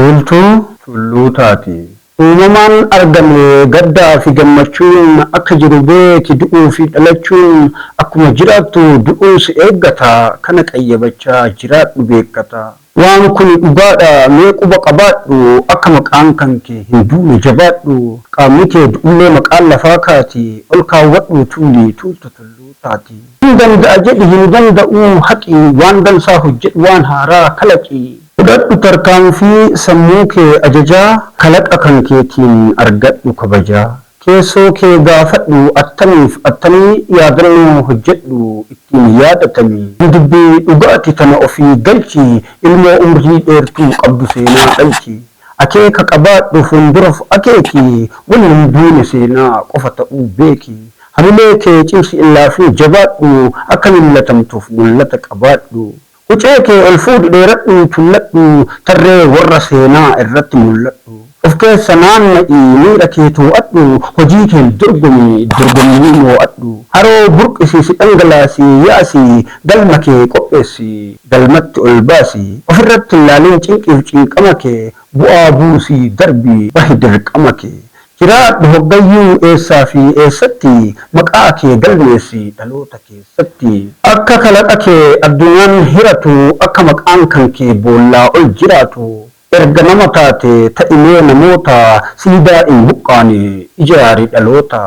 Tuultuu tulluu taati. Uumamaan argame gaddaa fi gammachuun akka jiru beeki du'uu fi dhalachuun akkuma jiraattu du'uun si eeggata kana qayyabachaa jiraadhu beekkata. Waan kuni dhugaadha mee quba qabaadhu akka maqaan kan kee hin duune jabaadhu qaamni kee du'ullee maqaan lafaa kaati ol kaawwadhuu tuuli tuultu tulluu taati. Hin danda'a jedhi hin danda'uu haqi waan dansaa hojjedhu waan haaraa kalaqi. Fudhadhu tarkaanfii sammuu kee ajajaa kalaqa kan keetiin argadhu kabajaa. Keessoo kee gaafadhu attamiif attamii yaadannoo hojjedhu ittiin yaadatami. Dubbii dhugaati tana ofii galchi ilmoo umrii dheertuu qabdu seenaa dhalchi. Akeeka qabaadhu fuulduraf akeeki wanni hin duune seenaa qofa ta'uu beeki. Hamilee kee cimsi illaafin jabaadhu akka millatamtuuf mul'ata qabaadhu. Qucee kee ol fuudhi dheeradhuu tulladhu tarree warra seenaa irratti mul'adhu. Of keessa naanna'i miira kee too'adhu hojii keen dorgomi dorgommii moo'adhu. Haroo burqisi si dhangalaasi yaasi galma kee qopheessi galmatti ol baasi. Ofirratti hin laalin cinqiif cinqama kee bu'aa buusii darbi bahi dirqama kee. Jiraadhu hoggayyuu eessaa fi eessatti maqaa kee galmeessi dhaloota keessatti. Akka kalaqa kee addunyaan hiratu akka maqaan kan kee boollaa ol jiraatu. Erga nama taate ta'imee namoota siidaa hin buqqaane ijaari dhaloota.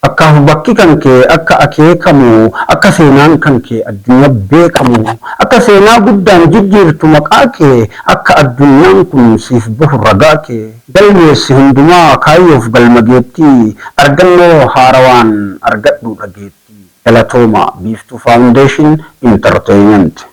Akkaaf bakki kan kee akka akeekamu akka seenaan kan kee addunyaa beekamu akka seenaa guddaan jijjiirtu maqaa kee akka addunyaan kun siif bahu ragaa kee galmeessi hundumaa kaayyoof galma geettii argannoo haarawaan argadhu dhageettii. Galatooma Biiftuu Foundation Entertainment.